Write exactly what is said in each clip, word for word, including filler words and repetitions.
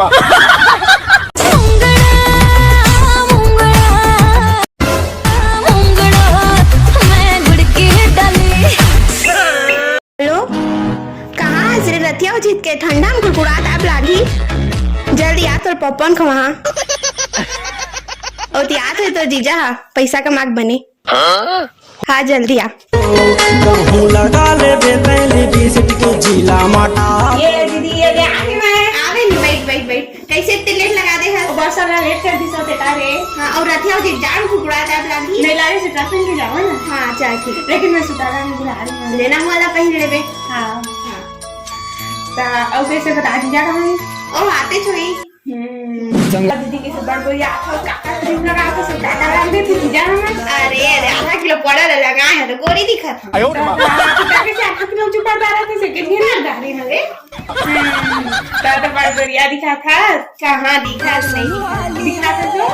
मुंगड़ा, मुंगड़ा, मुंगड़ा, मैं गुड़ की डाली। हेलो, कहाँ हस रे रतिया उचित के? ठंडा में कुड़कुड़ात आप लागी। जल्दी आ, तोर पप्पन खवा। ओ, तियात है तो जीजा हा, पैसा कमाक बने। हाँ, जल्दी आ। कहूँ लगा ले बेतैली बिस्किट के जिला मटा। ये दीदी, ये ले आगे मैं। आवे नहीं, बैठ, बैठ, बैठ। कैसे इतने लेट लगा दे है? बस वाला लेट कर दी सो बेटा रे। हाँ, और रतिया उचित जान कुड़कुड़ात आप लागी। नहीं लागे से ट्रैफिक के जाओ ना। हाँ, चल ठीक। लेकिन मैं सुतारा में बुला रही हूँ। लेना वाला पहन लेबे। हाँ। हाँ। ता, और कैसे बता दीजिए कहाँ है? ओ, आते छोई। हम्म। दीदी के से बड़ बढ़िया, आप काका क्रीम लगा के से काका रंग दे दीजिए हमें। अरे, अरे, आधा किलो पाउडर लगाए हैं तो गोरी दिखत है। आयो रे माँ। तो आप काका से आधा किलो जो पाउडर रहा था, से कितनी ना डाली हमें? हम्म, तो, तो बड़ बढ़िया दिखा था। कहाँ दिखा नहीं? दिखा था तो?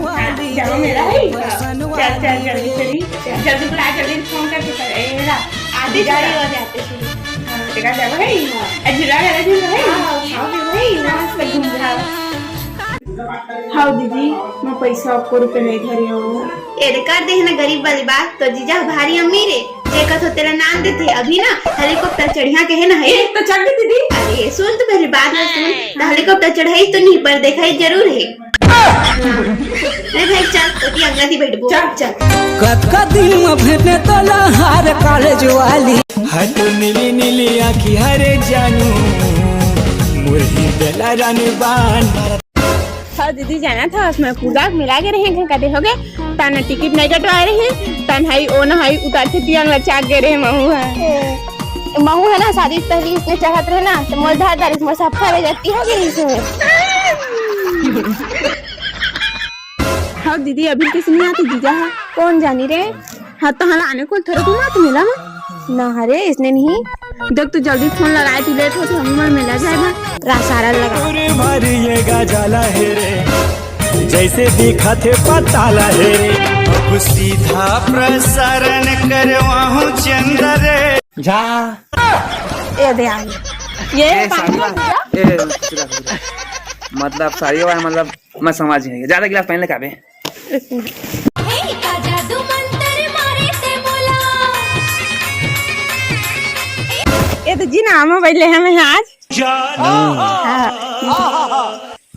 हाँ, जाओ मेरा है। चल, चल, जल्दी चली। जल्दी बुला, जल्दी फोन करके कर। ए, मेरा आधी गाड़ी हो जाते शुरू। हाँ, देखा जाओ भाई। अजरा वाला जो है। हाँ, हाँ, भाई, मस्त घूम रहा। हाँ दीदी, मैं पैसा आपको रुपये नहीं धरे हूँ। ए, कर दे ना गरीब वाली बात, तो जीजा भारी अमीर है। जे कथो तेला नाम देथे, अभी ना हेलीकॉप्टर चढ़िया के है ना है। ए, तो चढ़ दे दीदी। अरे सुन तो पहले बात में सुन, तो हेलीकॉप्टर चढ़ाई तो नहीं पर देखाई जरूर है। हाँ। अरे भाई चल, तो ती अंगना ती बैठबो। चल। चल। कतका दिन में भेटने तोला हार कॉलेज वाली। हटो नीली नीली आँखी हरे जानू, मुरही बेला रानी बान। हाँ दीदी, जाना था, उसमें पूरा मिला के रहे घर का दे हो गए, तन टिकट नहीं कटवा रहे, तन हाई ओ ना हाई उतार के तियांग ला चाक गए रहे महू है। ए, महू है ना, शादी से पहले इसने चाहत रहे ना, तो मोर धार धार मोर सब खा जाती है कि इसमें। हाँ दीदी, अभी किसी नहीं आती जीजा है। कौन जानी रे? हाँ, तो हाँ, आने को थोड़ा घुमा तो मिला मैं। ना हरे, इसने नहीं। देख, तू जल्दी फोन लगाए, तू लेट होते, हम मन मिला जाए बा। रा-, सारा लगा। पूरे मारिएगा जाला है रे, जैसे दिखा थे पता ला है रे। अब सीधा प्रसारण करवाहूँ चंद्र रे। जा। ए दे आ गई। ये ए, पानी साड़ी मत वाला। दिया। ए, सीधा, सीधा। मतलब, साड़ी वाला, मतलब, मैं समझ गई। ज्यादा गिलास पहन ले काबे। हे, का जादू मंतर मारे ते मोला। ये तो जी नाम हो बैले हमें आज। हाँ।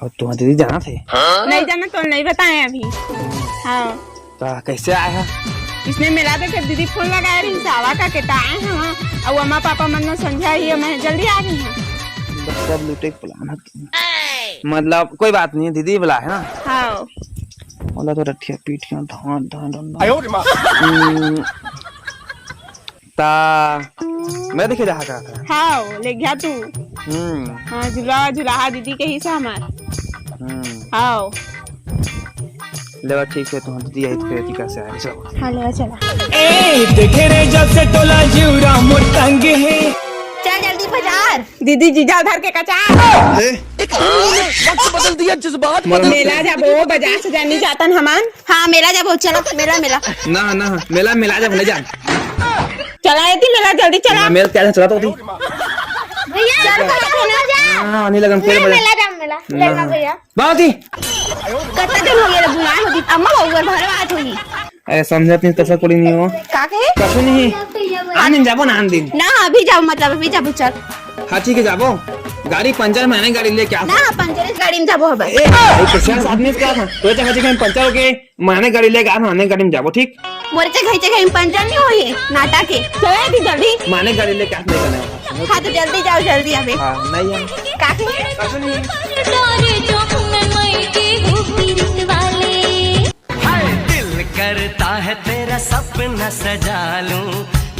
और तुम्हारे दीदी जाना थे? नहीं जाना तो नहीं बताए अभी। हाँ। तो कैसे आए हैं? इसने मिला दे के दीदी फोन लगाए रही, सावा का के ताए हैं, हाँ। और अम्मा पापा मन में संझा ही है, मैं जल्दी आ गई हूँ। बस सब लूटे के प्लान है। मतलब कोई बात नहीं है, दीदी बुला है ना। हाँ। बोला तो रठिया पीठ के धान, धान, धान, धान। आयो रे माँ। हम्म, ता मैं देखे जहाँ का था। हाँ, ले गया तू। हम्म। हाँ, झुला, झुलाहा दीदी के ही से हमार। हम्म। हाँ। लेवा ठीक है, तुम दीदी आई तो फिर टिका से आए, चलो। हाँ, लेवा चला। ए, देखे रे जब से टोला जिउरा मोर तंग है। चल जल्दी बाजार। दीदी जीजा उधर के कचार। ए, वक्त बदल दिया, जज्बात बदल मेला जाबो, बाजार से जानी जातन हमान। हाँ, मेला जाबो, चलो, मेला, मेला। ना, ना, मेला, मेला जाबो, ले जा। चला, एती मेला, जल्दी चला। ना, मेला क्या चला तो होती? भैया, चल, चला, चला, चला। हाँ, नहीं लगन, पेड़ भैया, बजा। मेला जाम, मेला। ना। लेना भैया। बाबा जी। कत्ता दिन हो गया, बुलाए होती, अम्मा, वो घर भरवा आत होई। अरे समझत नहीं, तसा कोड़ी नहीं हो। का कहे? कछु नहीं। आन दिन जाबो ना, आन दिन। ना, अभी जाओ, मतलब अभी जाबो, चल। हाँ ठीक है, जाबो। गाड़ी पंचर, माने गाड़ी लेके आ। ना, पंचर इस गाड़ी में जाबो हबे। ए, ए, तो सियास आदमी से क्या था? तो जगह जगह पंचर हो गए, माने गाड़ी लेके आ, माने गाड़ी में जाबो, ठीक? मोर जगह जगह में पंचर नहीं होई, नाटा के। चल अभी जल्दी। माने गाड़ी लेके आ, नहीं करना है। हाँ तो जल्दी जाओ, जल्दी अबे। हाँ, नहीं है। का कहे? कछु नहीं। दिल करता है तेरा सपना सजा लूं,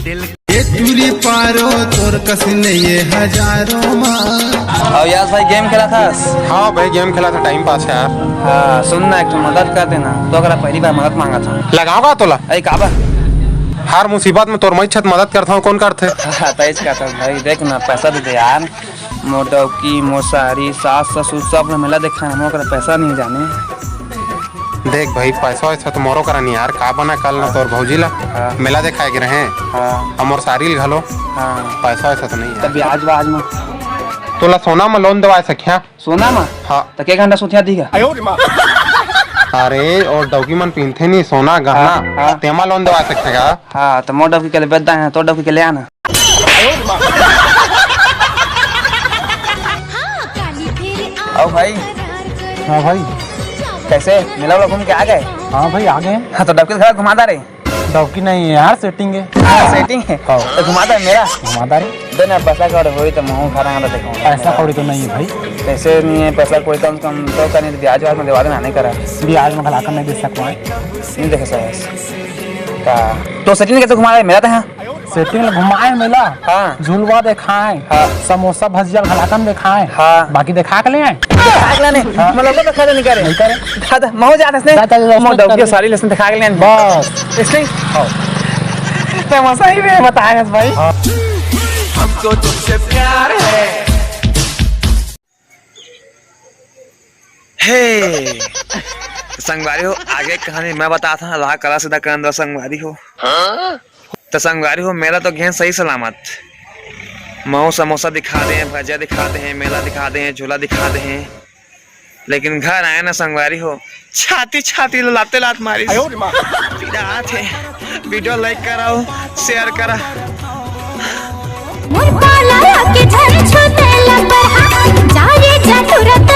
दिल। ये टूरी पारो तोर कस नहीं ये हजारों माँ। और यार भाई गेम खेला था? हाँ भाई गेम खेला था, टाइम पास है यार। हाँ सुन ना, एक ठो मदद कर देना, तो अगर पहली बार मदद मांगा था। लगाओगा तोला? अरे काबर? हर मुसीबत में तोर मैं छत मदद करता हूँ, कौन करते? हाँ, तो इसका तो भाई देख ना, पैसा दे दे यार। मोर डौकी, मोर सारी, सास ससुर सब ला मेला देखा है, मोर करा पैसा नहीं जाने। देख भाई, पैसा वैसा तो मोरो करा नहीं यार, का बना कल ना तोर भौजी ला हाँ। मेला देखाए के रहे। हाँ। और मोर सारी ल घलो। हाँ। पैसा वैसा तो नहीं तो यार। ब्याज व्याज में। तोला सोना म लोन देवाय सकिहां? सोना म? हाँ। त के घंटा सुतिया दिगा? अरे, अउ डौकी मन पिंधथे नी सोना गहना, हाँ, हाँ। तेमा लोन देवाय सकथे का? हाँ, त मोर डौकी के ले बेच दाएं, तोर डौकी के ले आना। अउ भाई। हाँ भाई। कैसे, मेला वाला घूम के आ गए? हाँ भाई, आ गए। हाँ, त डौकी के घर घुमा दा रे। डौकी नहीं है यार, सेटिंग है। हाँ, सेटिंग है। हाँ। त घुमा दा मेला। घुमा दा रे। दे ना, पैसा कौड़ी होई त महूं घर आंगा त देखो। पैसा कौड़ी तो नहीं है भाई। पैसे नहीं है, पैसा कौड़ी कम से कम तो करनी, ब्याज व्याज में देवा देना, नहीं करा। ब्याज में घलाकर नहीं दे सकता है। नहीं देखे सर। का? तो सेटिंग कैसे घुमा रहे? मेला तो है। सेटिंग ल घुमाए मेला। हाँ। झुलवा देखाए। हाँ। समोसा भजिया घलाकन देखाए। हाँ। बाकी देखा के ले आए। देखा के ले आए। हाँ। मतलब तो खा नहीं करे। नहीं करे। दादा, महूं जात हस ने। दादा, दादा, महूं दादा। डौकी सारी लेसन देखा के ले आए। बस। इसलिए? हाँ। तमाशा ही में बताए हस भाई। हाँ। हमको तुमसे प्यार है। हे, संगवारी हो, आगे कहानी मैं बताथंव, अल्लाह कला सीधा करन दो संगवारी हो। त संगवारी हो, मेला तो गेन सही सलामत। महूं समोसा दिखा दे, भजिया दिखा दे, मेला दिखा दे, झूला दिखा दे, लेकिन घर आए ना संगवारी हो, छाती छाती ल लाते लात मारिस। पीड़ा आत हे। वीडियो like कराओ, share करा। मोर पाला के झन छूटे ला परहा, जा रे जा तुरंत